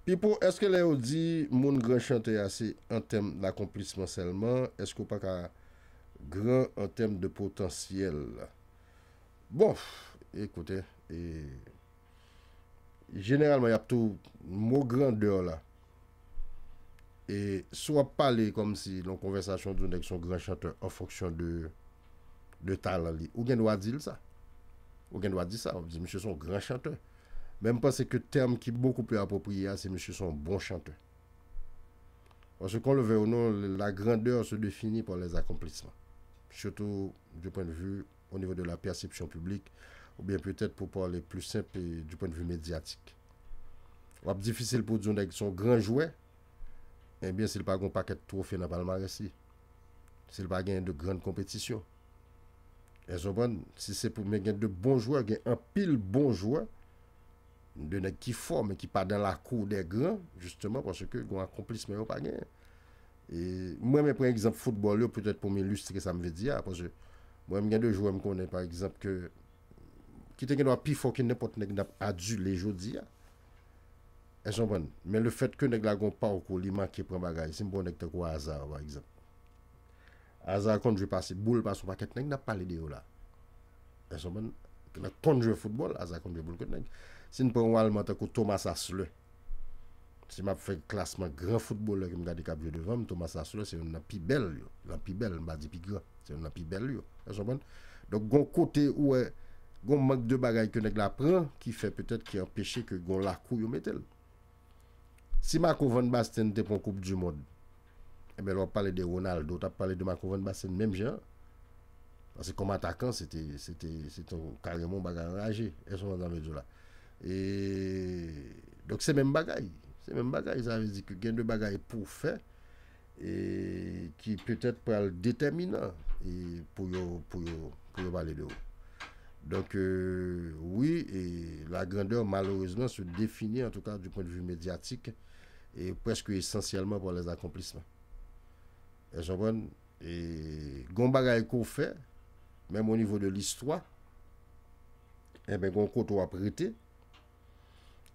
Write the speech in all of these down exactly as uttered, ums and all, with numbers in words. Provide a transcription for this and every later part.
Pipo, èske lè yo di moun gran chantè a se an tèm d'akonplisman sèlman, èske w pa ka gran an tèm de potansyèl? Bon, ekoute, e, jeneralman, y ap tou mo grandè la. E si w ap pale kòmsi nan konvèsasyon di yon nèg se yon gran chantè an fonksyon de, de talan li, ou gen dwa di l sa. Ou gen dwa di sa, w ap di misye se yon gran chantè. Men m panse ke tèm ki bokou pli apwopriye a, se misye se yon bon chantè. Paske qu'on le veuille ou non, la grandeur se définit par les accomplissements. Surtout du point de vue au niveau de la perception publique, oubyen petèt pou pale pli senp, e, du point de vue médiatique. W ap difisil pou di yon nèg se yon gran jwè, ebyen si l pa gen yon pakèt twofe nan palmarès li. Si l pa genyen de grann konpetisyon. Èske w konprann? Si se pou, men gen de bon jwè, gen anpil bon jwè, de nèg ki fò, men ki pa dans la cour des grands, jisteman, paske gen akonplisman yo pa genyen. E mwen, men pran egzanp foutbòl yo, petèt pou m ilistre sa m vle di a, paske mwen, m gen de jwè m konnen, pa egzanp, ke, ki te gen dwa pi fò ke nenpòt nèg n ap adile jodi a. Èske w konprann? Men le fèt ke nèg la gen yon pakou, li manke pran bagay. Si m pran yon nèg tankou Hazard, pa egzanp. Hazard konn jwe pase boul, pase yon pakèt nèg n ap pale de yo la. Èske w konprann? Nèg konn jwe foutbòl, Hazard konn jwe boul kot nèg. Si n pran yon Alman tankou Thomas Hasler, si m ap fè klasman gran foutbolè ke m gade k ap jwe devan m, Thomas Hasler se youn nan pi bèl yo. Nan pi bèl, m pa di pi gran. Se youn nan pi bèl yo. Èske w konprann? Donk, gon kote ou wè, gon mank de bagay ke nèg la pran, ki fè petèt ki anpeche ke gon lakou yo mete l. Si Marco Van Basten te pran Koup di Mond, ebyen, lè w ap pale de Ronaldo, w t ap pale de Marco Van Basten menm jan. Paske kòm atakan, se te, se te, se te kareman yon bagay anraje. Èske w konprann sa m vle di w la? E, donk, se menm bagay. Se menm bagay. Sa vle di ke gen de bagay pou w fè e ki petèt pral detèminan e pou yo, pou yo, pou yo pale de ou. Donk, euh, wi, e la grandeur, malheureusement, se définit, en tout cas, du point de vue médiatique, et presque essentiellement par les accomplissements. Èske w konprann? E gon bagay ke w fè, menm o nivo de listwa, enben, gon kote w ap rete,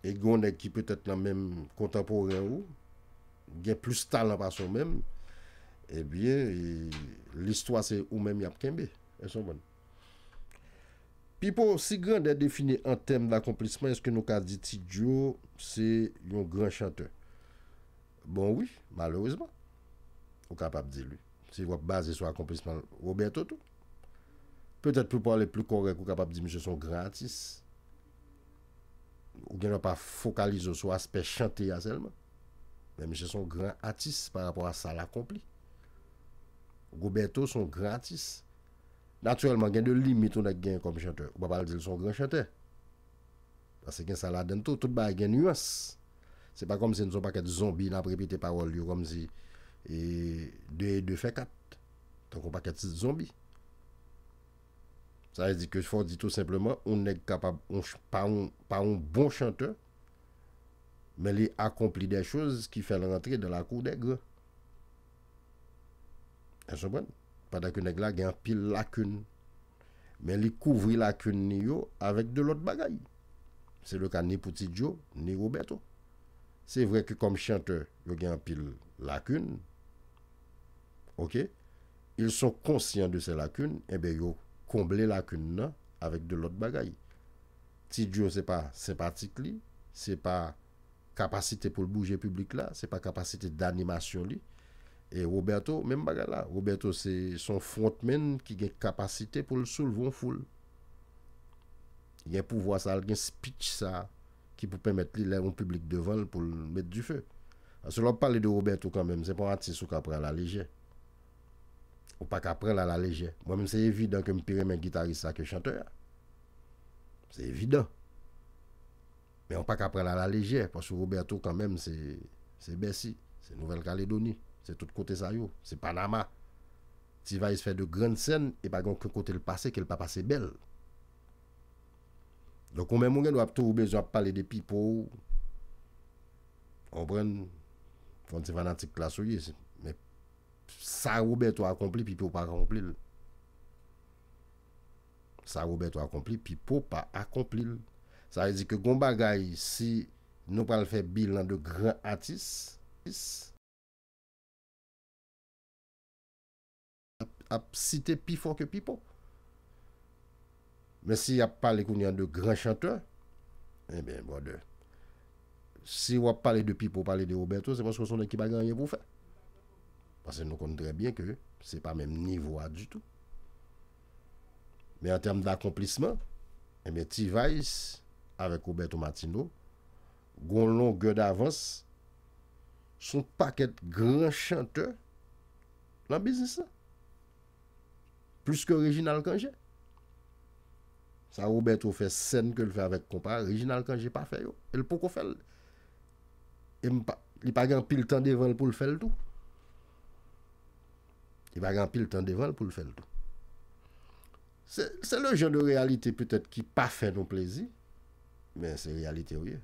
e gon nèg ki petèt nan menm kontanporen ou, gen plis talan pase w menm, ebyen, e, listwa se ou menm y ap kenbe. Èske w konprann? Pipo, si grandè defini an tèm d'akonplisman, èske nou ka di Ti Djo se yon gran chantè? Bon, wi, malerezman. Ou kapab di l, wi. Si w ap baze sou akonplisman Roberto tou. Petèt pou pale pli kòrèk, ou kapab di misye se yon gran atis. Ou gen dwa pa fokalize w sou aspè chante a sèlman. Men misye se yon gran atis pa rapò a sa l akonpli. Roberto se yon gran atis. Natirèlman, gen de limit yon nèg genyen kòm chantè. Ou pa pral di l se yon gran chantè. Paske gen sa ladann tou, tout bagay gen nuans. Se pa kòmsi n se yon pakèt zonbi n ap repete pawòl yo kòmsi e de e de fè kat. Tankou yon pakèt zonbi. Sa vle di ke fò w di tou senpleman, yon nèg kapab yon ch- pa yon, pa yon bon chantè, men li akonpli de choz ki fè l rantre dans la cour des grands. Èske w konprann? Pandan ke nèg la gen anpil lakin. Men li kouvri lakin li yo avèk de lòt bagay. Se le ka ni pou Ti Djo, ni Roberto. Se vre ke kòm chantè, yo gen anpil lakin. Oke? Ils sont conscients de ces lacunes, enben yo konble lakin nan avèk de lòt bagay. Ti Djo se pa senpatik li, se pa kapasite pou l bouje piblik la, se pa kapasite d'animation li. E Roberto, menm bagay la. Roberto se, se yon frontman ki gen kapasite pou l soulve yon foul. Li gen pouvwa sa, li gen speech sa ki pou pèmèt li lè yon piblik devan l pou l met dife. Paske lè w ap pale de Roberto kanmenm, se pa yon atis ou ka pran alalejè. Ou pa ka pran l alalejè. Mwen menm se evidan ke m pi renmen gitaris sa ke chantè a. Se evidan. Men w pa ka pran l alalejè, paske Roberto kanmenm se, se Bèsi, se Nouvèl Kaledoni, se tout kote sa yo, se Panama. T-Vice fè de grann sèn e pa gen okenn kote l pase ke l pa pase bèl. Donk ou menm ou gen dwa ap toujou bezwen ap pale de Pipo, w konprann, fò n se fanatik klas ou ye, men sa Roberto akonpli, Pipo pa akonpli l. Sa Roberto akonpli, Pipo pa akonpli l. Sa vle di ke gon bagay, si nou pral fè bilan de gran atis, ap, ap site pi fò ke Pipo. Men si y ap pale kounye a de gran chantè, ebyen, brother, si w ap pale de Pipo, pale de Roberto, se paske w se yon nèg ki pa gen anyen pou w fè. Paske nou konn trè byen ke se pa menm nivo a ditou. Men an tèm dakonplisman, ebyen, T-Vice avèk Roberto Martino gon longè davans sou pakèt gran chantè nan biznis la. Plis ke Reginald Cangé. Sa Roberto fè, sèn ke l fè avèk konpa, Reginald Cangé pa fè yo. E l poko fè l. E m pa, li pa gen anpil tan devan l pou l fè l tou. Li pa gen anpil tan devan l pou l fè l tou. Se, se le jan de reyalite petèt ki pa fè nou plezi, men se reyalite yo ye.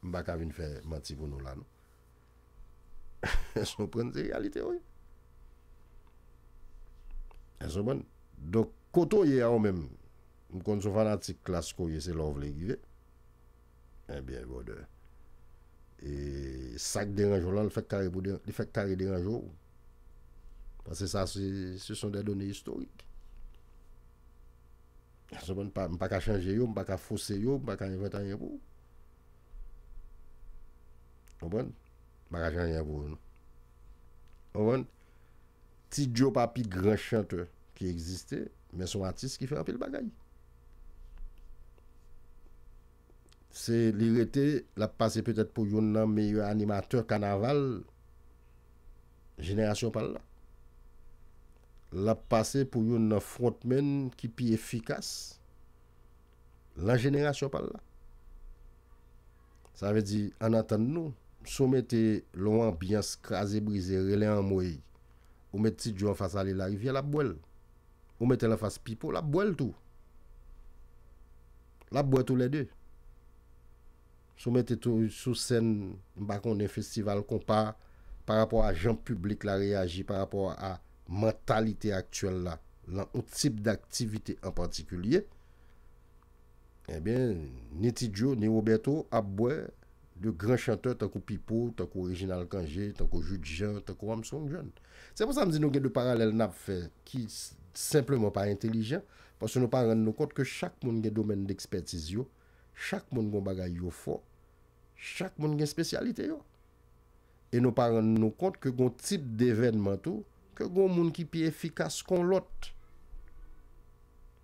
M pa ka vin fè manti pou nou la, non. Èske w konprann? Se reyalite yo ye. Èske w konprann? Donk, kote w ye a ou menm, m konn se yon fanatik Klass ke w ye, se la w vle rive. Ebyen, brother. E sa k deranje w lan, li fèk kare pou de-, li fèk kare deranje w. Paske sa, se, se sont des données historiques. Èske w konprann? M pa, m pa ka chanje yo, m pa ka fose yo, m pa ka envante anyen pou ou. Konprann? M pa ka chanje anyen pou ou, non. Konprann? Ti Djo pa pi gran chantè ki egziste, men se yon atis ki fè anpil bagay. Se, li rete, l ap pase petèt pou youn nan meyè animatè kanaval jenerasyon pa l la. L ap pase pou youn nan frontman ki pi efikas lan jenerasyon pa l la. Sa vle di, ann antann nou, si w mete yon anbyans kraze brize, rele anmwey, ou met Ti Djo anfas Ale Larivyè, l ap bwè l. Ou mete l anfas Pipo, l ap bwè l tou. L ap bwè toulède. Si w mete tou sou sèn, m pa konnen, festival konpa, pa rapò a jan piblik la reyaji, pa rapò a mantalite aktyèl la, lan yon tip daktivite an patikilye, ebyen, ni Ti Djo, ni Roberto ap bwè de gran chantè tankou Pipo, tankou Reginald Cangé, tankou Jude Jean, tankou Armstrong John. Se pou sa m di nou gen de paralèl n ap fè ki s-, senpleman pa entelijan, paske nou pa rann nou kont ke chak moun gen domèn dekspètiz yo, chak moun gen bagay yo fò, chak moun gen espesyalite yo. E nou pa rann nou kont ke gon tip devènman tou, ke gon moun ki pi efikas kon lòt.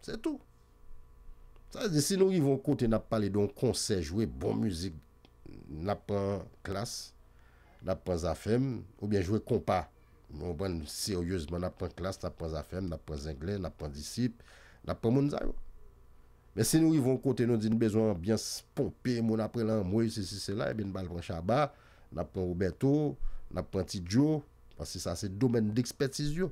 Se tou. Sa vle di, si nou rive yon kote, n ap pale de yon konsè, jwe bon mizik, n ap pran Klass, n ap pran Zafèm, oubyen jwe konpa, nou pran seryezman, n ap pran Klass, n ap pran Zafèm, n ap pran Zenglè, n ap pran Disip, n ap pran moun sa yo. Men si nou rive yon kote, nou di n bezwen anbyans ponpe, moun ap rele anmwey, sesi, sela, ebyen n pral pran Shabba, n ap pran Roberto, n ap pran Ti Djo, paske sa se domèn dekspètiz yo.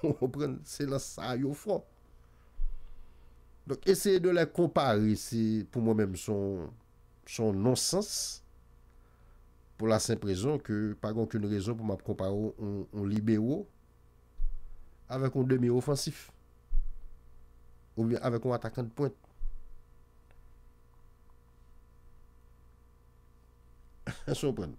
Ou konprann? Se lan sa yo fò. Donk, eseye de lè konpare, se, pou mwen menm, se yon, se yon nonsans, pou la senp rezon ke pa gen okenn rezon pou m ap konpare yon, yon libero avèk yon demi ofansif, oubyen avèk yon atakan de pwent. Èske w konprann?